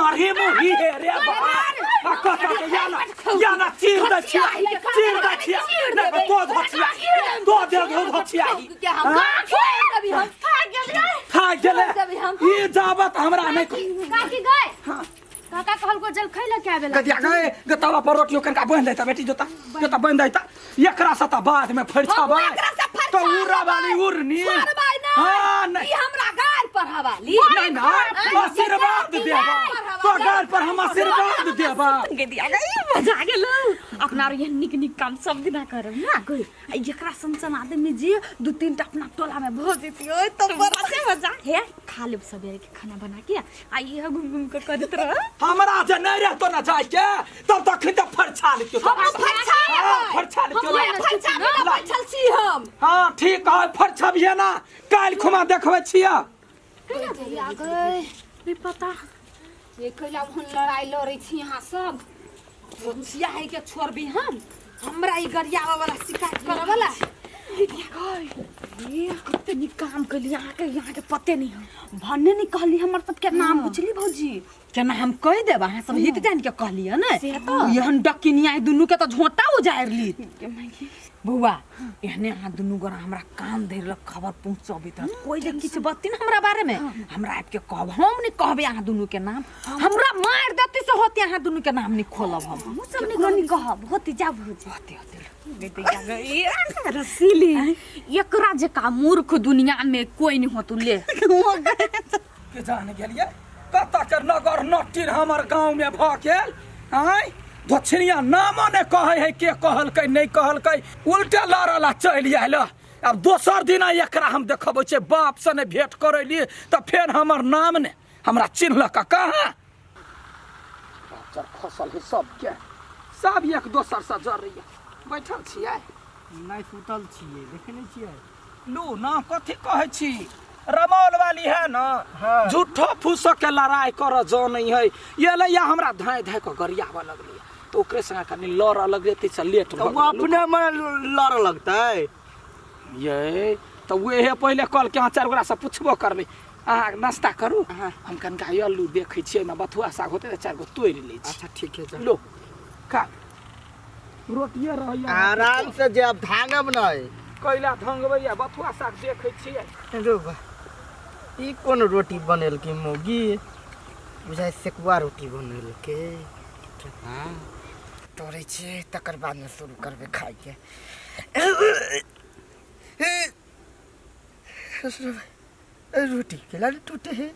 दाढ़ी मुही हे रे बाबा आ कता के या ना या ना चीर दै छिया चीर दै छिया नहीं तो धो छिया तो दे धो धो छिया के हम कभी हम थाक गेलियै खा गेले देबै हम। ई जाबत हमरा नहीं काकी गए काका कहलको जलखै लऽ के आबे ला गदिया गए गतावा पर रोटियो कनका बांध देता बेटी जोता जोता बांध देता एकरा से त बाद में फरिछाबै हम एकरा से फरिछा तो उड़ा वाली उड़नी छोड़बै नहीं हाँ नहीं ई हमरा गार पर हवाली नहीं नहीं आशीर्वाद देबा तो गाल पर हम आशीर्वाद देबा के दिया गई मजा आ गेल अपना आर एहन नीक नीक काम सब दिना करब ना कोई आ एकरा सन सन आदमी जे दू तीन टा अपना टोला में भऽ जेती ओए तो मजे मजा हे खा लेब सबेरे के खाना बना के आ इहे घूम घूम के करैत रह हमरा जे नहीं रहतो ना जाय के तब तखन त फरछा लेतियो हम फरछा हाँ, लेबै। फरछा लेतियो हम फरछा बिना बैठल छी हम हाँ ठीक है फरछबिहे ना काल्हि खुमा देखबै छियै आ गए नहीं पता ये कैला हम लड़ाई लड़ै छी अहाँ सब सोचिया है के छोड़बी हम हमरा ई गरियावे वाला शिकायत करे वाला ये कते नीक काम कैली अहाँके अहाँके पते नहीं है भन्ने नहीं कहली हमर सबके नाम बुझली भौजी केना हम कहि देब अहाँ सब हित जान के कहलियै ने से तऽ। एहन डकिनिया ई दुनू के तऽ झोंटा उजारि ली बौआ एहने अहाँ दुनू गोरा हमरा कान धरि लग खबर पहुँचबैत रहत कोइ जे किछु बतती ने हमरा बारे में हमरा आबि के कहब हम नहि कहबै अहाँ दुनू के नाम हमरा मारि देती से होती अहाँ दुनू के नाम नहि खोलब हम हमहूँ सब नहीं कहब होती जा भौजी होते होते रसीली एकरा जका मूर्ख दुनिया में कोई नहीं होतु ले के जान गेलियै कतऽ के नगर नट्टीर हमर गाँव में भऽ गेल आँय दक्षिणिया नामो नहि कहै है के कहलकै नहि कहलकै उल्टे लड़ऽ ला चलि आयल आब दोसर दिना एकरा हम देखबै छियै बापसँ नहि भेंट करैली तऽ फेर हमर नाम ने हमरा चिन्हलक कहाँ खसल है सबके सब एक दोसरसँ जरैया बैठल छियै नहि सुतल छियै देखै नहि छियै लू ना कथी कहै छी रमौल वाली है ना हाँ। झूठो फूसो के लड़ाई कर जानै है ये ले या हमरा धाय धाय के गरियाबऽ लगलै तऽ ओकरे संगे कनि लड़ऽ लगलै ताहिसँ लेट तऽ भऽ ओ गेल। अपने मन लड़ऽ लगतै ये तऽ उहे पहिले कहलकै अहाँ चारि गोटासँ पुछबो करबै अहाँ नाश्ता करू हम कनिका अल्लू देखै छियै ओहिमे बथुआ साग होतै तऽ चारि गो तोड़ि लै छी अच्छा ठीक है चल लो खा रोटिए रहैया आराम से जे अब धांगब नहीं कैला धंगबैया बथुआ साग देखै छियै रो बा ई कोन रोटी बनेलकै मौगी बुझाइ सेकुआ रोटी बनेलकै हँ तोड़ै छियै तकर बादमे शुरू करबै खाइके रोटी केला ने टूटे है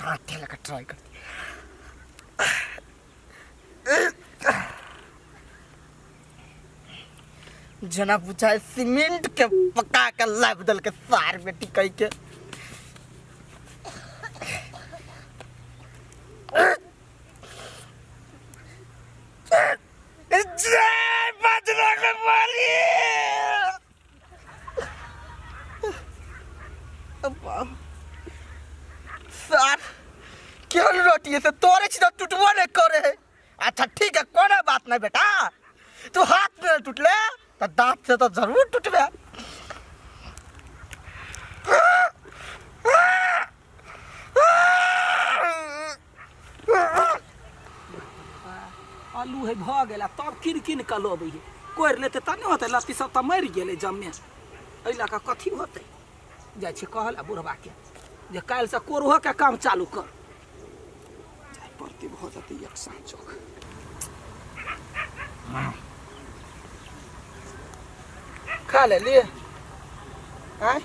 दाँत लगा ट्राई कर जेना बुझाय सीमेंट के पका के लाबि देलकै सार बेटी कहि के जय बजरंग बली सार केहन रोटी है से तोड़े छी तऽ टूटबो नहि करे है अच्छा ठीक है कोनो बात नहीं बेटा तू हाथ में टूटले तो दांत से तो जरूर टूटबे आलू है भऽ गेल आ तब कीन कीन कऽ लबै है कोरि लेतै तब ने होतै लत्ती सब तऽ मरि गेलै जम्मे एहि लऽ कऽ कथी होतै जाइ छियै कहल आ बुढ़बाके जे काल्हिसँ कोरहोके काम चालू कर जाय पड़तै भऽ जेतै एक साँझ चौक खा लेली आँय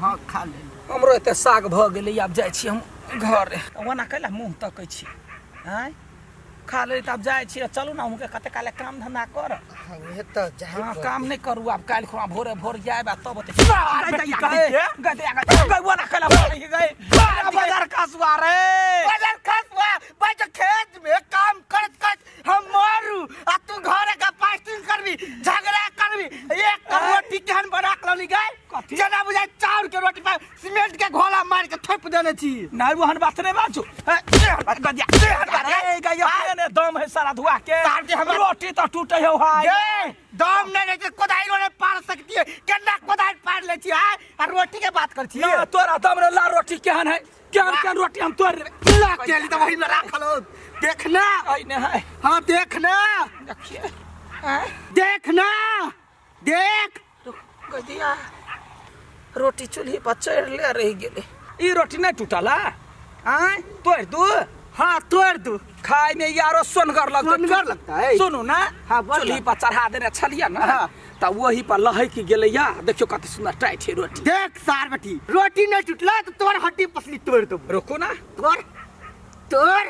हाँ खा ले हमरो एते साग भऽ गेलै आब जाइ छी हम घर ओना कैला मुँह तकै छी आँय खा लेली तऽ आब जाइ छी चलू ने अहूँके कते काले काम धंधा कर हाँ, उहे तऽ जाए हाँ पड़तै। काम नहीं करू आब काल्हि खुना भोरे भोर जायब आ तब होतै बाजार खसुआ रे बाजार खसुआ भाई जो खेत में काम करत करत हम मारू आ तू घरे का पास्टिंग करबी झगड़ा करबी एक कप रोटी केहन बना के लौली गए कथी? जेना बुझाय चाउर के रोटी पर सीमेंट के घोला मार के थोप देने छी नहीं ओहन बात नहीं बाजू गदिया अरे गया ने दम है सारा धुआ के सार के हमरा- रोटी तो टूटे है भाई गे दम नहीं रहे कोदारि नहीं पार सकती है केना कोदारि पार ले छी आय आ रोटी के बात कर छी ना तोरा दम रे ला रोटी केहन है केहन केहन रोटी हम तोड़ लेबै ला के अली तो वही में राखल हो। देखना। ऐने है। हाँ देखना। देखिए आँय? देखना देख। गदिया रोटी चूल्ही पर चढ़ ले रहि गेलै। ई रोटी नहीं टूटला? आँय तोड़ दू? हाँ तोड़ दू। खाय में यारो सोनगर लगतै। सोनगर लगता है। सुनू ना। हाँ, बोल चूल्ही ना। पर चढ़ा देने छलियै ना। हाँ। तऽ वही पर लहकि गेलै या देखियौ कते सुंदर टाइट है रोटी। देख सार बेटी रोटी नहीं टूटला तो तोर हड्डी पसली तोड़ दू। रुकू ना। तोड़ तोड़।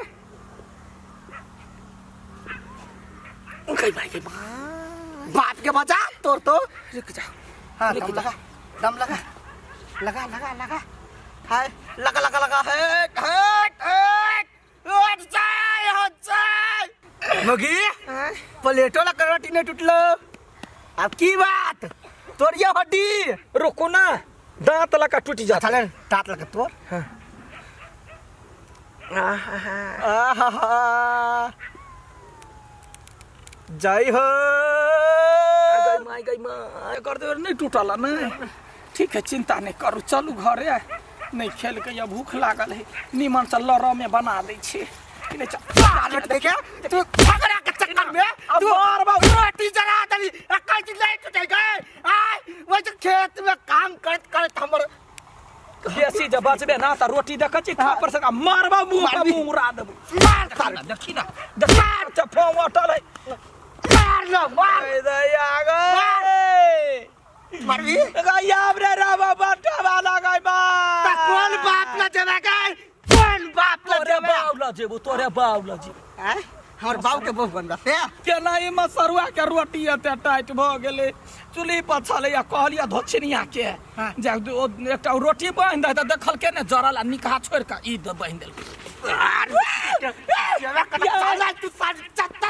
गई भाई गई माँ। बाप के बचा तोड़ तो। रुक जाओ। हाँ रुक दम जाओ। लगा दम लगा लगा लगा लगा हाय लगा लगा लगा हट हट हट हट जाए हट जाए। मगी प्लेटो लगा रोटी नहीं टूटलो। अब की बात तोड़िया हड्डी। रुकू ना दांत लगा टूटी जाता। चले दांत लगा तोड़। हाँ। आहा जय हो। गई माई गई माई कर दे नहीं टूटल ना। ठीक है चिंता नहीं करू चलू घरे। नहीं खेल के या भूख लागल है निमन से लड़ में बना दै छी। कि नहीं चल। देखे तू झगड़ा के चक्कर में तू रोटी जरा दली अकल चीज नहीं टूटे गए। आय वो जो खेत में काम करत करत हमर बेसी जब बचबे ना त रोटी देखै छी थापर से मारबा मुंह पर मुंह उड़ा देबो। मार सार। देखी ना देख चफों अटल है। मार लो मार। ए दया गए मारबी गया रे रामा बाटा वाला गई बा। त कौन बाप ला देबे गए? कौन बाप ला तोरे देबे? बाप ला जेबो तोरे बाप ला जेबो। आय हमर बाप के बहु बनबा से केना ई मसरुआ के रोटी एते टाइट भ गेलै। चूल्ही पर छलै आ कहलियै धोछिनिया के हाँ। जे ओ एकटा रोटी बान्हि दे तऽ देखलकै ने जरल आ निकहा छोड़ि कऽ ई बान्हि देलकै। तू सार चत